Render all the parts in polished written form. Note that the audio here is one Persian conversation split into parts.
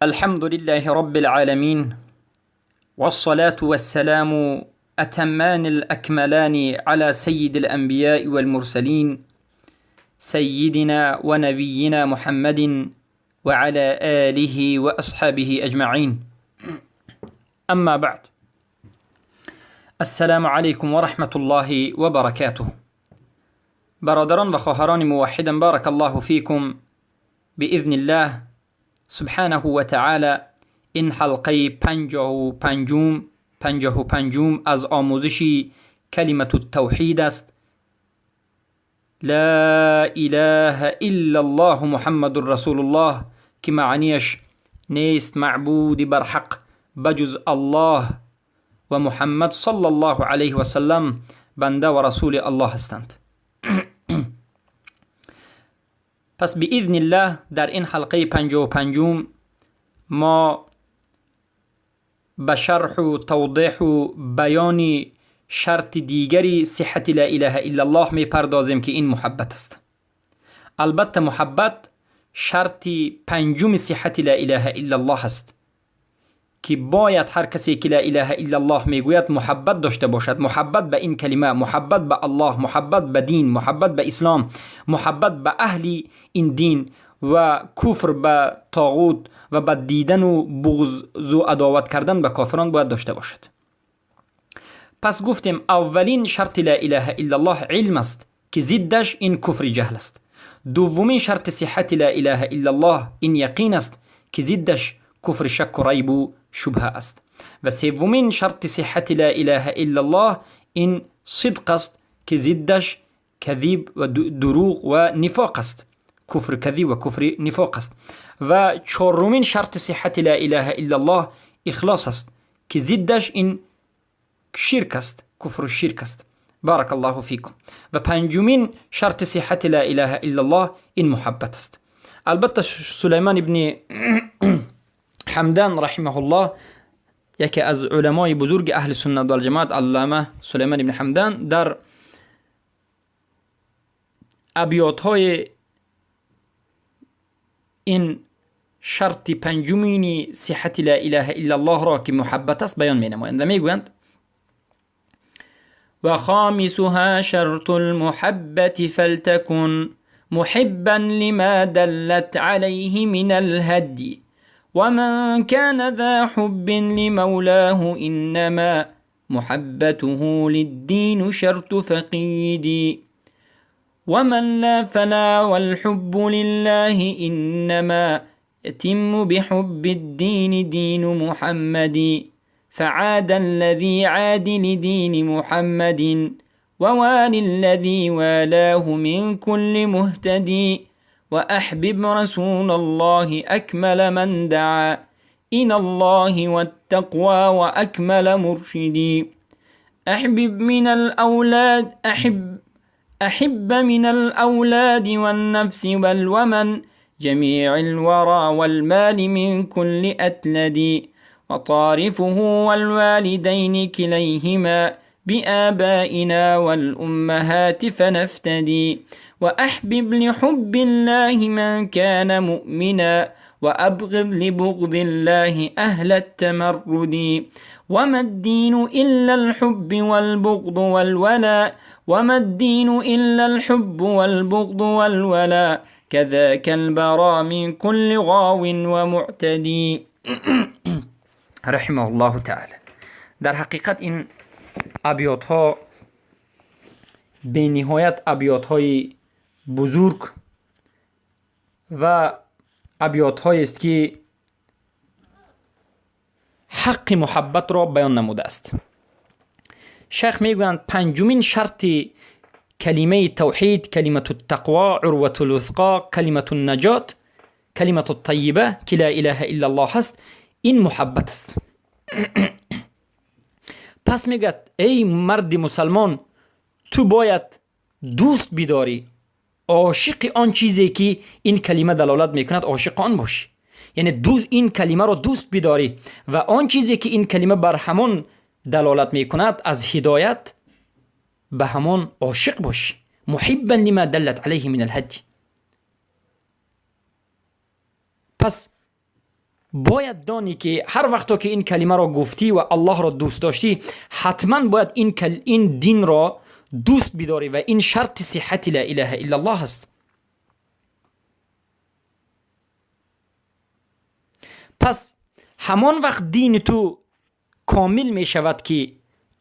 الحمد لله رب العالمين، والصلاة والسلام أتمان الأكملان على سيد الأنبياء والمرسلين، سيدنا ونبينا محمد وعلى آله وأصحابه أجمعين. أما بعد، السلام علیکم و رحمة الله و برکاته. برادران و خواهران موحدم، بارک الله فیکم، بإذن الله سبحانه و تعالی این حلقه 55 از آموزش کلمة التوحید است. لا اله الا الله محمد رسول الله، که معنیش نیست معبود برحق بجز الله و محمد صلی الله علیه و سلم بنده و رسول الله هستند. پس باذن الله در این حلقه 55 ما به شرح و توضیح و بیان شرط دیگری صحت لا اله الا الله می پردازیم که این محبت است. البته محبت شرط پنجم صحت لا اله الا الله است که باید هر کسی که لا اله الا الله میگوید محبت داشته باشد. محبت به این کلمه، محبت به الله، محبت به دین، محبت به اسلام، محبت به اهل این دین و کفر به طاغوت و به دیدن و بغض و عداوت کردن به کافران باید داشته باشد. پس گفتیم اولین شرط لا اله الا الله علم است که ضدش این کفر جهل است. دومین شرط صحت لا اله الا الله این یقین است که ضدش کفر شک و ریب و شبهه است. و سومین شرط صحت لا اله الا الله این صدق است که ضدش کذب و دروغ و نفاق است، کفر کذب و کفر نفاق است. و چهارمین شرط صحت لا اله الا الله اخلاص است که ضدش این شرک است، کفر و شرک است. بارک الله فیکم. و پنجمین شرط صحت لا اله الا الله این محبت است. البته سلیمان ابن حمدان رحمه الله، یکی از علمای بزرگ اهل سنت والجماعت، علامه سلیمان ابن حمدان، در ابیات های این شرط پنجمین صحت لا اله الا الله را که محبت است بیان می نمایند و می گویند: و خامسها شرط المحبة فلتكن محبا لما دلت عليه من الهدي، ومن كان ذا حب لمولاه إنما محبته للدين شرط فقيدي، ومن لا فلا والحب لله إنما يتم بحب الدين دين محمد، فعاد الذي عاد لدين محمد، ووالي الذي والاه من كل مهتدي، وأحبب رسول الله أكمل من دعا إلى الله والتقوى وأكمل مرشدي، أحب من الأولاد والنفس بل ومن جميع الورى والمال من كل أتلدي، وطارفه والوالدين كليهما بآبائنا والأمهات فنفتدي، وأحبب لحب الله من كان مؤمنا، وأبغض لبغض الله أهل التمرد، وما الدين إلا الحب والبغض والولاء، وما الدين إلا الحب والبغض والولاء، كذاك البرى من كل غاو ومعتدي. رحمه الله تعالی. در حقیقت این ابیات ها به نهایت ابیات های بزرگ و ابیات های است که حق محبت را بیان نموده است. شیخ میگویند پنجمین شرط کلمه توحید، کلمة التقوا، عروة الوثقا، کلمة النجات، کلمة الطیبه که لا اله الا الله است، این محبت است. پس میگد ای مرد مسلمان، تو باید دوست بداری، عاشق آن چیزی که این کلمه دلالت میکند عاشق آن باشی، یعنی دوست این کلمه را دوست بداری و آن چیزی که این کلمه بر همان دلالت میکند از هدایت به همان عاشق باشی. محبا لما دلت علیه من الهدی. پس باید دانی که هر وقتا که این کلمه را گفتی و الله را دوست داشتی، حتما باید این دین را دوست بداری و این شرط صحت لا اله الا الله است. پس همان وقت دین تو کامل می شود که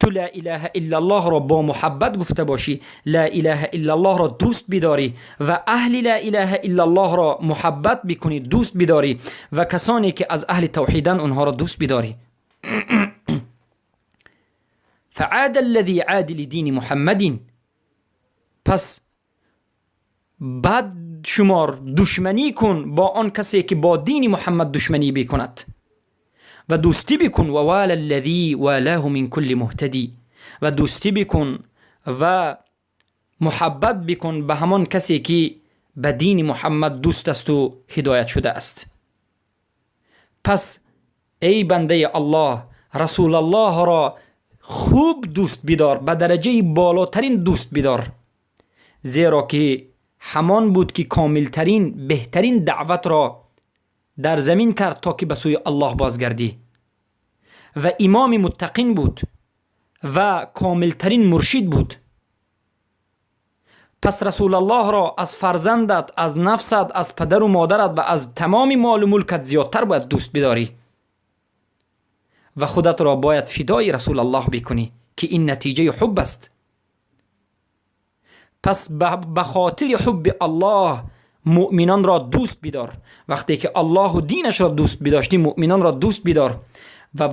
تو لا اله الا الله را با محبت گفته باشی، لا اله الا الله را دوست بداری و اهل لا اله الا الله را محبت بکنی، دوست بداری و کسانی که از اهل توحیدن اونها را دوست بداری. فعاد الذي عاد لدین محمد. پس بد شمار دشمنی کن با آن کسی که با دین محمد دشمنی بکند و دوستی بکن. و وال الذی والاه من کل مهتدی. و دوستی بکن و محبت بکن به همان کسی که به دین محمد دوست است و هدایت شده است. پس ای بنده الله، رسول الله را خوب دوست بدار، به درجه بالاترین دوست بدار، زیرا که همان بود که کاملترین بهترین دعوت را در زمین کرد تا که به سوی الله بازگردی و امام متقین بود و کاملترین مرشد بود. پس رسول الله را از فرزندت، از نفست، از پدر و مادرت و از تمام مال و ملکت زیادتر باید دوست بداری و خودت را باید فدای رسول الله بکنی که این نتیجه حب است. پس به خاطر حب الله مؤمنان را دوست بدار. وقتی که الله و دینش را دوست بداشتی، مؤمنان را دوست بدار و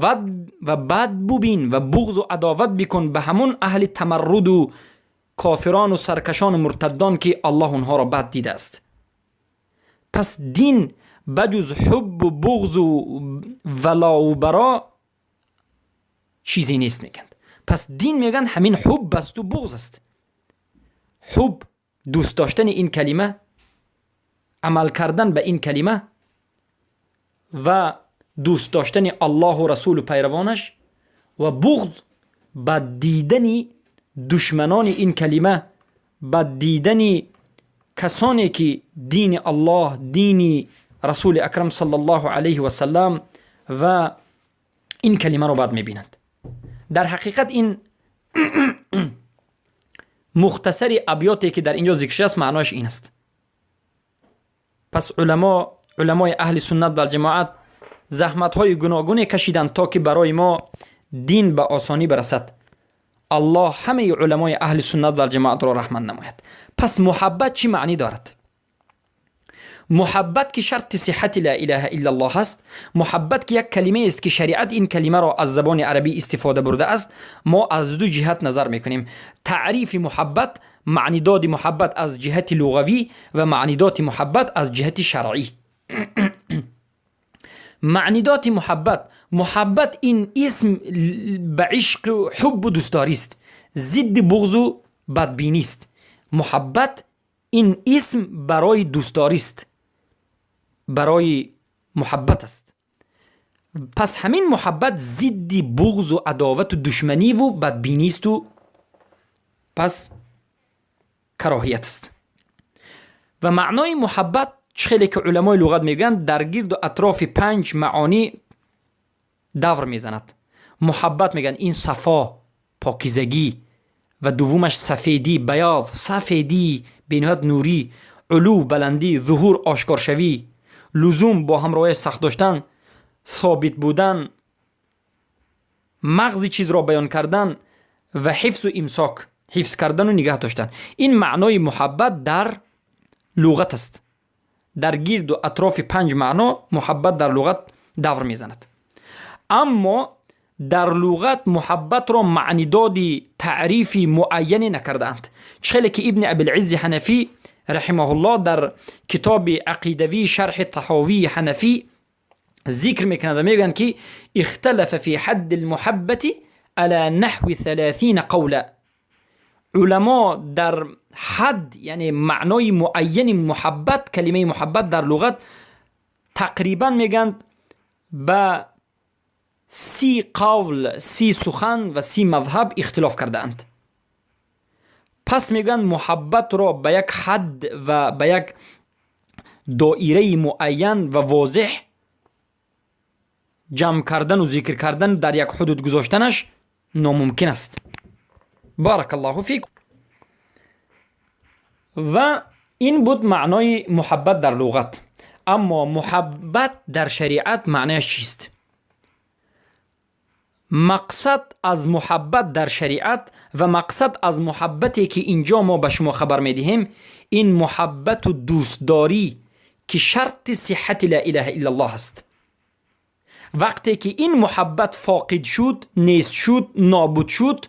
بد ببین و بغض و عداوت بکن به همون اهل تمرد و کافران و سرکشان و مرتدان که الله اونها را بد دیده است. پس دین بجز حب و بغض و ولا و برا چیزی نیست میگند. پس دین میگن همین حب است و بغض است. حب دوست داشتن این کلمه، عمل کردن به این کلمه و دوست داشتن الله و رسول و پیروانش، و بغض به دیدن دشمنان این کلمه، به دیدن کسانی که دین الله، دین رسول اکرم صلی الله علیه و سلم و این کلمه رو بد میبینند. در حقیقت این مختصر ابیاتی که در اینجا ذکر شده است معناش این است. پس علمای اهل سنت و جماعت زحمت های گوناگونی کشیدند تا که برای ما دین به آسانی برسد. الله همه علمای اهل سنت و جماعت را رحمت نماید. پس محبت چی معنی دارد؟ محبت که شرط صحت لا اله الا الله است، محبت که یک کلمه است که شریعت این کلمه را از زبان عربی استفاده برده است، ما از دو جهت نظر میکنیم. تعریف محبت، معنی داد محبت از جهت لغوی و معنی داد محبت از جهت شرعی. معنی داد محبت، محبت این اسم به عشق و حب و دوستداری است، ضد بغض و بدبینی است. محبت این اسم برای دوستداری است، برای محبت است. پس همین محبت ضد بغض و عداوت و دشمنی و بدبینی است و پس کراهیت است. و معنای محبت خیلی که علمای لغت میگن در گرد و اطراف 5 معانی دور میزند. محبت میگن این صفا، پاکیزگی، و دومش سفیدی، بیاض، سفیدی بینهایت نوری، علو، بلندی، ظهور، آشکارشوی، لزوم با همراه سخت داشتن، ثابت بودن، مغز چیز را بیان کردن و حفظ و امساک، حفظ کردن و نگه داشتن. این معنای محبت در لغت است. در گرد و اطراف 5 معنا محبت در لغت دور میزند. اما در لغت محبت را معنی دادی تعریفی معینی نکردند. چخیلی که ابن ابی العز حنفی رحمه الله در کتاب عقیدوی شرح طحاوی حنفی ذکر میکند و میگویند که اختلف فی حد المحبت على نحو 30 قولا. علما در حد، یعنی معنای معین محبت، کلمه محبت در لغت تقریبا میگند به 30 قول، 30 سخن و 30 مذهب اختلاف کردند. پس میگن محبت را به یک حد و به یک دایره معین و واضح جمع کردن و ذکر کردن در یک حدود گذاشتنش ناممکن است. بارک الله فیکم. و این بود معنای محبت در لغت. اما محبت در شریعت معنیش چیست؟ مقصد از محبت در شریعت و مقصد از محبتی که اینجا ما به شما خبر میدهیم، این محبت و دوستداری که شرط صحت لا اله الا الله است. وقتی که این محبت فاقد شد، نیست شد، نابود شد،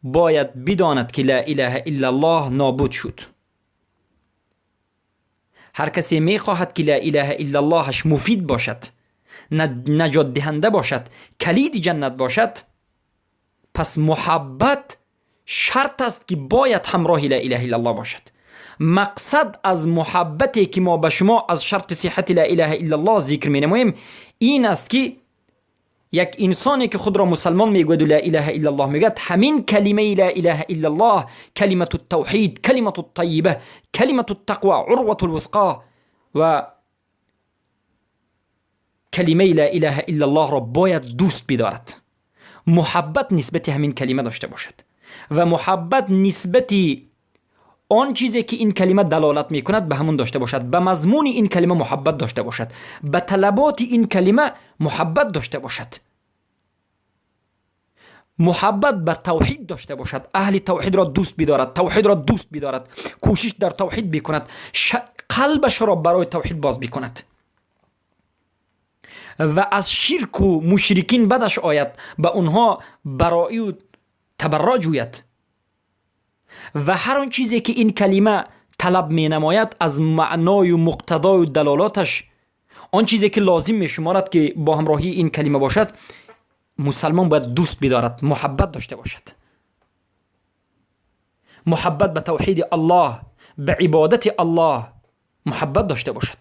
باید بداند که لا اله الا الله نابود شد. هر کسی میخواهد که لا اله الا اللهش مفید باشد، نجات دهنده باشد، کلید جنت باشد، پس محبت شرط است که باید همراه لا اله الا الله باشد. مقصد از محبتی که ما به شما از شرط صحت لا اله الا الله ذکر می نماییم این است که یک انسانی که خود را مسلمان میگوید و لا اله الا الله میگوید، همین کلمه لا اله الا الله، کلمة التوحید، کلمة الطیبه، کلمة التقوی، عروة الوثقا و کلمه لا اله الا الله را باید دوست بدارد. محبت نسبت همین کلمه داشته باشد و محبت نسبت آن چیزی که این کلمه دلالت میکند به همون داشته باشد، به مضمون این کلمه محبت داشته باشد، به طلبات این کلمه محبت داشته باشد، محبت بر توحید داشته باشد، اهل توحید را دوست بدارد، توحید را دوست بدارد، کوشش در توحید بکند، قلبش را برای توحید باز بکند و از شرک و مشرکین بدش آید، به اونها برایی و تبرع جوید و هر آن چیزی که این کلمه طلب می نماید از معنای و مقتضای و دلالاتش، آن چیزی که لازم می شمارد که با همراهی این کلمه باشد، مسلمان باید دوست بدارد، محبت داشته باشد. محبت به توحید الله، به عبادت الله محبت داشته باشد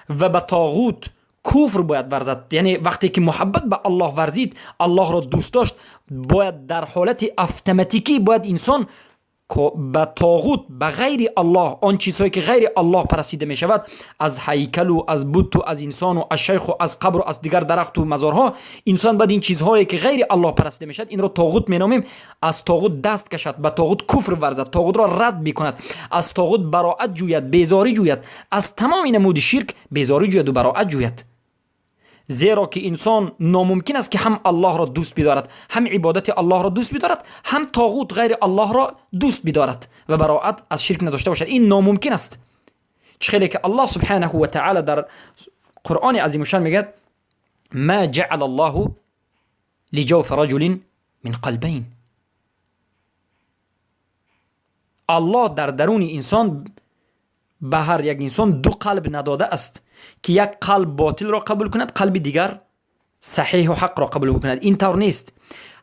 و به طاغوت کفر باید ورزد. یعنی وقتی که محبت به الله ورزید، الله را دوست داشت، باید در حالت اتوماتیکی باید انسان به طاغوت، به غیر الله، آن چیزهایی که غیر الله پرستیده می شود، از هیکل و از بت و از انسان و از شیخ و از قبر و از دیگر درخت و مزارها، انسان باید این چیزهایی که غیر الله پرستیده می شود، این را طاغوت می نامیم، از طاغوت دست کشد، به طاغوت کفر ورزد، طاغوت را رد بکند، از طاغوت براعت جوید، بیزاری جوید، از تمام نمود شرک بیزاری جوید و براعت جوید. زیرا که انسان ناممکن است که هم الله را دوست بدارد، هم عبادت الله را دوست بدارد، هم طاغوت غیر الله را دوست بدارد و براعت از شرک نداشته باشد. این ناممکن است. چه که الله سبحانه و تعالی در قرآن عظیم الشان میگه ما جعل الله لجوف رجل من قلبین. الله در درون انسان به هر یک انسان دو قلب نداده است که یک قلب باطل را قبول کند، قلب دیگر صحیح و حق را قبول کند. این طور نیست.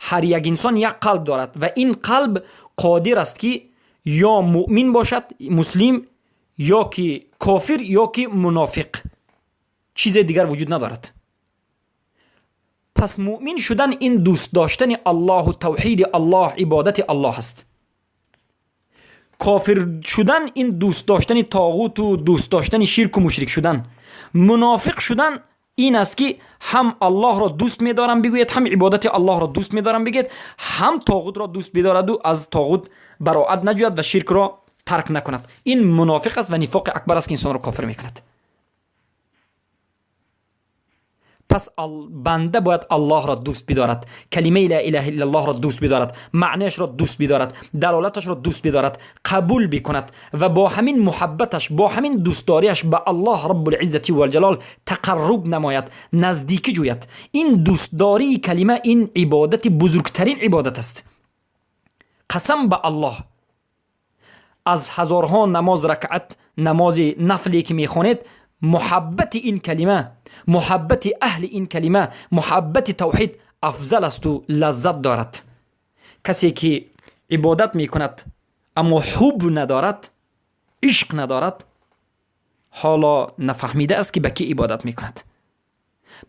هر یک انسان یک قلب دارد و این قلب قادر است که یا مؤمن باشد، مسلم، یا که کافر، یا که منافق. چیز دیگر وجود ندارد. پس مؤمن شدن این دوست داشتن الله و توحید الله، عبادت الله است. کافر شدن این دوست داشتن طاغوت و دوست داشتن شرک و مشرک شدن. منافق شدن این است که هم الله را دوست می‌دارم بگوید، هم عبادت الله را دوست می‌دارم بگوید، هم طاغوت را دوست بدارد و از طاغوت براعت نجوید و شرک را ترک نکند. این منافق است و نفاق اکبر است که انسان را کافر می‌کند. پس بنده باید الله را دوست بدارد، کلمه لا اله الا الله را دوست بدارد، معنیش را دوست بدارد، دلالتش را دوست بدارد، قبول بکند و با همین محبتش، با همین دوستداریش به الله رب العزة والجلال تقرب نماید، نزدیکی جوید. این دوستداری کلمه، این عبادت بزرگترین عبادت است. قسم به الله، از هزارها نماز رکعت نماز نفلی که میخوانید، محبت این کلمه، محبت اهل این کلمه، محبت توحید افضل است و لذت دارد. کسی که عبادت میکند اما حب ندارد، عشق ندارد، حالا نفهمیده است که به کی عبادت میکند.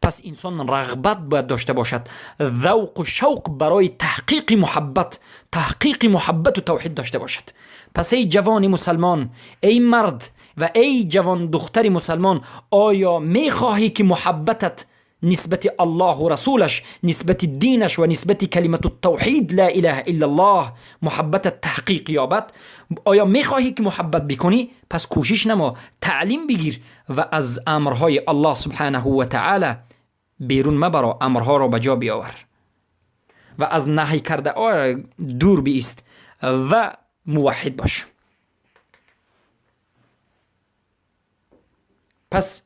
پس انسان رغبت باید داشته باشد، ذوق و شوق برای تحقیق محبت، تحقیق محبت و توحید داشته باشد. پس ای جوان مسلمان، ای مرد، و ای جوان دختر مسلمان، آیا میخواهی که محبتت نسبت الله و رسولش، نسبت دینش و نسبت کلمت التوحید لا اله الا الله محبت تحقیق یابد؟ آیا میخواهی که محبت بکنی؟ پس کوشش نما، تعلیم بگیر و از امرهای الله سبحانه و تعالی بیرون مبرا، امرها را به جا بیاور و از نهی کرده دور بیست و موحد باش. پس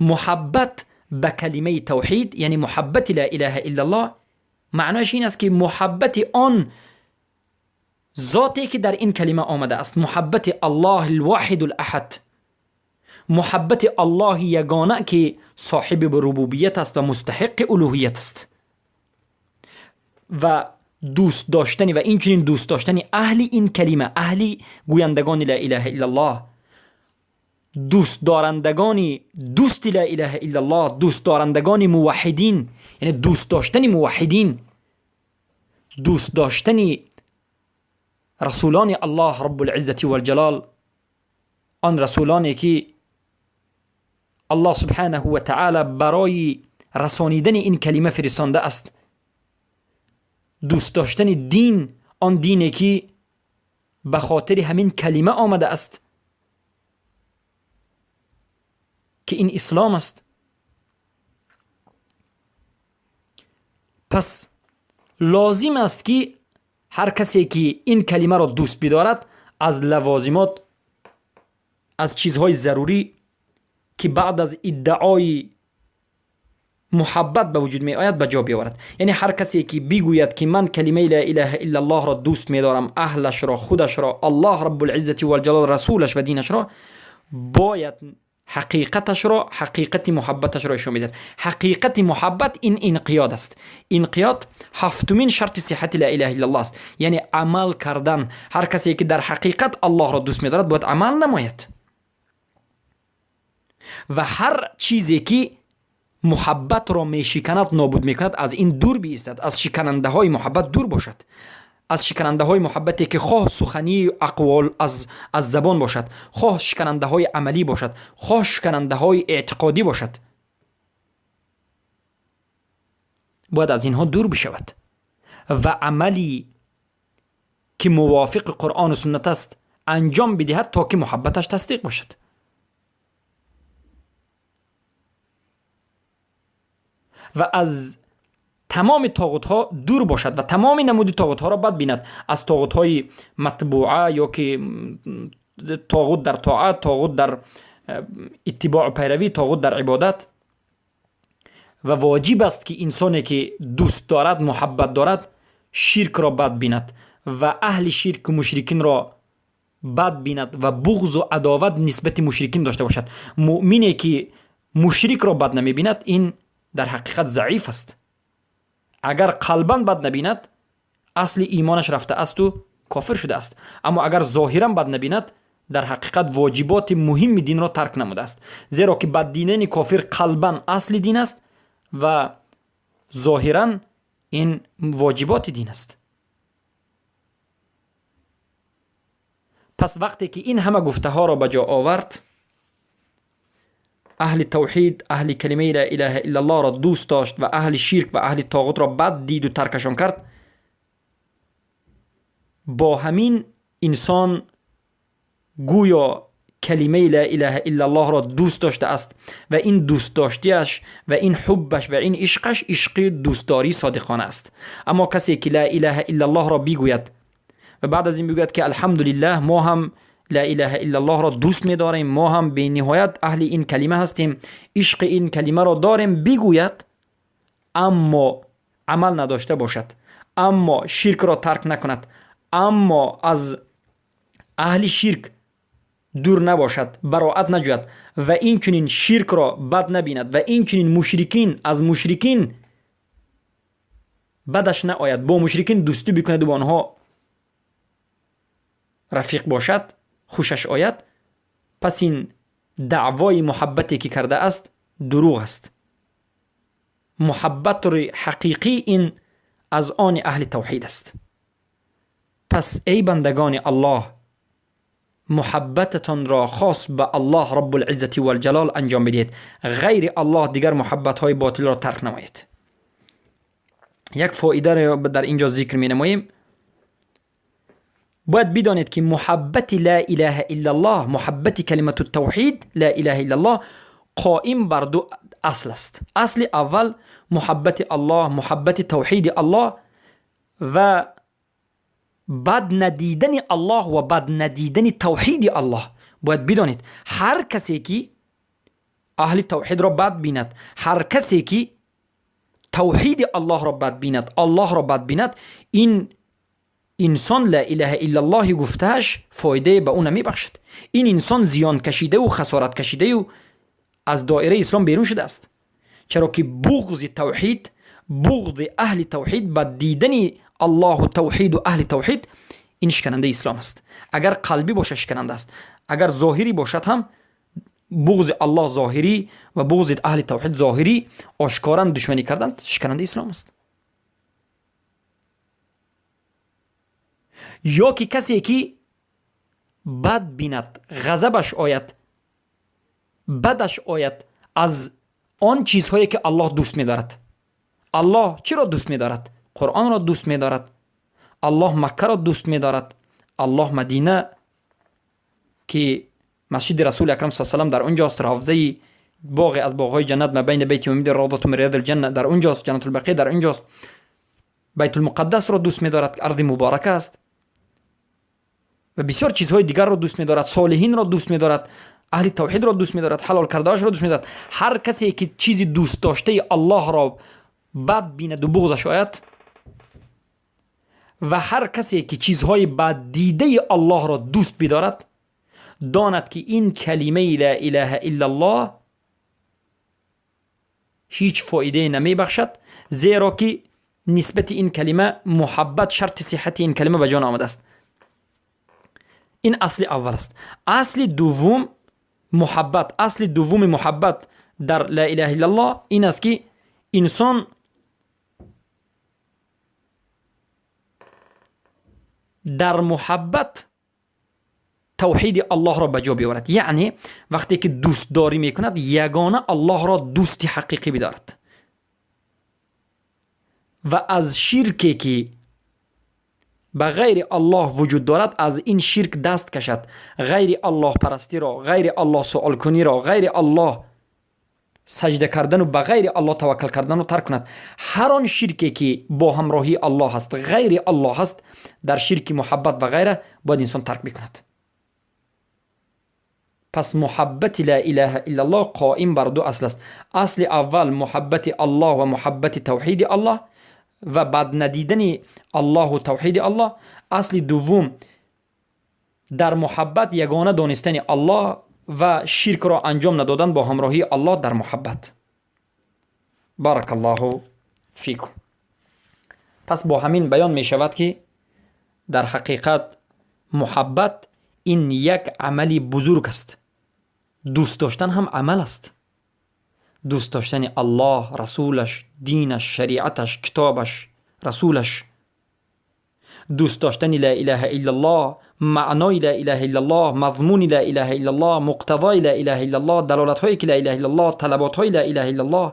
محبت به کلمه توحید، یعنی محبت لا اله الا الله، معنایش این است که محبت آن ذاتی که در این کلمه آمده است، محبت الله الواحد الاحد، محبت الله یگانه که صاحب ربوبیت است و مستحق الوهیت است، و دوست داشتن و این چنین دوست داشتن اهل این کلمه، اهل گویندگان لا اله الا الله، دوست دارندگان دوست لا اله الا الله، دوست دارندگان موحدین، یعنی دوست داشتن موحدین، دوست داشتن رسولان الله رب العزة والجلال، آن رسولانی که الله سبحانه و تعالی برای رسانیدن این کلمه فرستانده است، دوست داشتن دین، آن دینی که به خاطر همین کلمه آمده است که این اسلام است. پس لازم است که هر کسی که این کلمه را دوست بدارد از لوازمات، از چیزهای ضروری که بعد از ادعای محبت به وجود می آید به جا بیاورد. یعنی هر کسی که بگوید که من کلمه لا اله الا الله را دوست می دارم، اهلش را، خودش را، الله رب العزة والجلال، رسولش و دینش را، باید حقیقتش را، حقیقت محبتش را نشون میدهد. حقیقت محبت این انقیاد است. انقیاد هفتمین شرط صحت لا اله الا الله است، یعنی عمل کردن. هر کسی که در حقیقت الله را دوست می‌دارد باید عمل نماید و هر چیزی که محبت را میشکند، نابود میکند، از این دور بیستد، از شکننده های محبت دور باشد، از شکننده های محبتی که خواه سخنی اقوال از زبان باشد، خواه شکننده های عملی باشد، خواه شکننده های اعتقادی باشد، باید از اینها دور بشود و عملی که موافق قرآن و سنت است انجام بدهد تا که محبتش تصدیق باشد. و از تمام طاغوت ها دور باشد و تمام نمود طاغوت ها را بد بیند، از طاغوت های مطبوعه یا که طاغوت در طاعت، طاغوت در اتباع و پیروی، طاغوت در عبادت. و واجب است که انسانی که دوست دارد، محبت دارد، شرک را بد بیند و اهل شرک و مشرکین را بد بیند و بغض و عداوت نسبت مشرکین داشته باشد. مؤمنی که مشرک را بد نمی بیند، این در حقیقت ضعیف است. اگر قلباً بد نبیند، اصل ایمانش رفته است و کافر شده است. اما اگر ظاهراً بد نبیند، در حقیقت واجبات مهم دین را ترک نموده است، زیرا که بد دیدن کافر قلباً اصل دین است و ظاهراً این واجبات دین است. پس وقتی که این همه گفته ها را به جا آورد، اهل توحید، اهل کلمه لا اله الا الله را دوست داشت و اهل شرک و اهل طاغوت را بد دید و ترکشان کرد، با همین انسان گویا کلمه لا اله الا الله را دوست داشته است و این دوست داشتیش و این حبش و این عشقش عشق دوستداری صادقانه است. اما کسی که لا اله الا الله را بگوید و بعد از این بگوید که الحمدلله ما هم لا اله الا الله را دوست می‌داریم، ما هم به نهایت اهل این کلمه هستیم، عشق این کلمه را داریم، بگوید اما عمل نداشته باشد، اما شرک را ترک نکند، اما از اهل شرک دور نباشد، براعت نجوید و این چنین شرک را بد نبیند و این چنین مشرکین، از مشرکین بدش نآید، با مشرکین دوستی بکند و با آنها رفیق باشد، خوشش آید، پس این دعوای محبتی که کرده است دروغ است. محبت حقیقی این از آن اهل توحید است. پس ای بندگان الله، محبتتان را خاص به الله رب العزة و الجلال انجام بدهید. غیر الله دیگر محبت های باطل را ترک نمایید. یک فایده را در اینجا ذکر می نماییم. باید بدانید که محبت لا اله الا الله، محبت کلمت التوحید لا اله الا الله قائم بر دو اصل است. اصل اول محبت الله، محبت توحید الله و بد ندیدن الله و بد ندیدن توحید الله. باید بدانید هر کسی که اهل توحید را بد بیند، هر کسی که توحید الله را بد بیند، الله را بد بیند، این انسان لا اله الا الله گفتهش فایده به او نمیبخشد. این انسان زیان کشیده و خسارت کشیده و از دایره اسلام بیرون شده است. چرا که بغض توحید، بغض اهل توحید، بد دیدن الله و توحید و اهل توحید، این شکننده اسلام است. اگر قلبی باشه شکننده است، اگر ظاهری باشد هم بغض الله ظاهری و بغض اهل توحید ظاهری، آشکارا دشمنی کردند، شکننده اسلام است. یا که کسی که بد بیند، غضبش آید، بدش آید از آن چیزهایی که الله دوست می‌دارد. الله چی را دوست می‌دارد؟ قرآن را دوست می‌دارد، الله مکه را دوست می‌دارد، الله مدینه که مسجد رسول اکرم صلی الله علیه و سلم در اونجاست، روضه باغ از باغ‌های جنت ما بین بیت امید روضه من ریاض الجنه در اونجاست، جنت البقیع در اونجاست، بیت المقدس را دوست می‌دارد که ارض مبارکه است و بسیار چیزهای دیگر را دوست می‌دارد، صالحین را دوست می‌دارد، اهل توحید را دوست می‌دارد، حلال کرده‌اش را دوست می‌دارد. هر کسی که چیزی دوست داشته الله را بد بیند و بغضش آید و هر کسی که چیزهای بد دیده الله را دوست بدارد، داند که این کلمه لا اله الا الله هیچ فایده نمی بخشد، زیرا که نسبت این کلمه محبت شرط صحت این کلمه به جان آمده است. این اصل اول است. اصل دوم محبت، اصل دوم محبت در لا اله الا الله این است که انسان در محبت توحید الله را به جا بیاورد. یعنی وقتی که دوست داری میکند یگانه الله را دوست حقیقی بدارد و از شرکی که به غیر الله وجود دارد از این شرک دست کشد، غیر الله پرستی را، غیر الله سوال کنی را، غیر الله سجده کردن و به غیر الله توکل کردن را ترک کند. هر آن شرکی که با همراهی الله هست، غیر الله هست، در شرک محبت و غیره باید انسان ترک بکند. پس محبت لا اله الا الله قائم بر دو اصل است. اصل اول محبت الله و محبت توحید الله و بد ندیدن الله و توحید الله. اصل دوم در محبت یگانه دانستن الله و شرک را انجام ندادن با همراهی الله در محبت. بارک الله فیکم. پس با همین بیان می شود که در حقیقت محبت این یک عمل بزرگ است. دوست داشتن هم عمل است. دوست داشتن الله، رسولش، دینش، شریعتش، کتابش، رسولش، دوست داشتن لا اله الا الله، معنای لا اله الا الله، مضمون لا اله الا الله، مقتضای لا اله الا الله، دلالت های لا اله الا الله، طلبات های لا اله الا الله،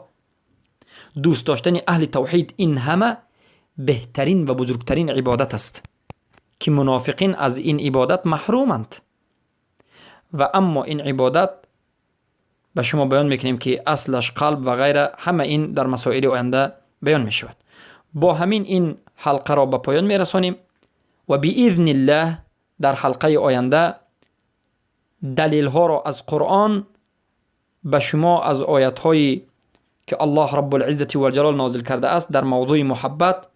دوست داشتن اهل توحید، این همه بهترین و بزرگترین عبادت است که منافقین از این عبادت محرومند. و اما این عبادت به شما بیان میکنیم که اصلش قلب و غیره، همه این در مسائل آینده بیان میشود. با همین این حلقه را به پایان میرسانیم و باذن الله در حلقه آینده دلیل ها را از قرآن به شما از آیت هایی که الله رب العزة و الجلال نازل کرده است در موضوع محبت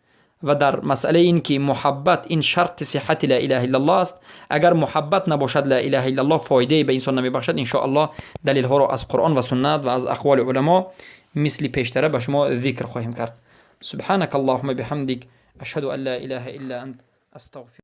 و در مسئله این که محبت این شرط صحت لا اله الا الله است. اگر محبت نباشد لا اله الا الله فایده به انسان نمیبخشد. ان شاء الله دلیل ها را از قرآن و سنت و از اقوال علما مثل پیشتره به شما ذکر خواهیم کرد. سبحانك اللهم بحمدك اشهد ان لا اله الا انت استغفرك.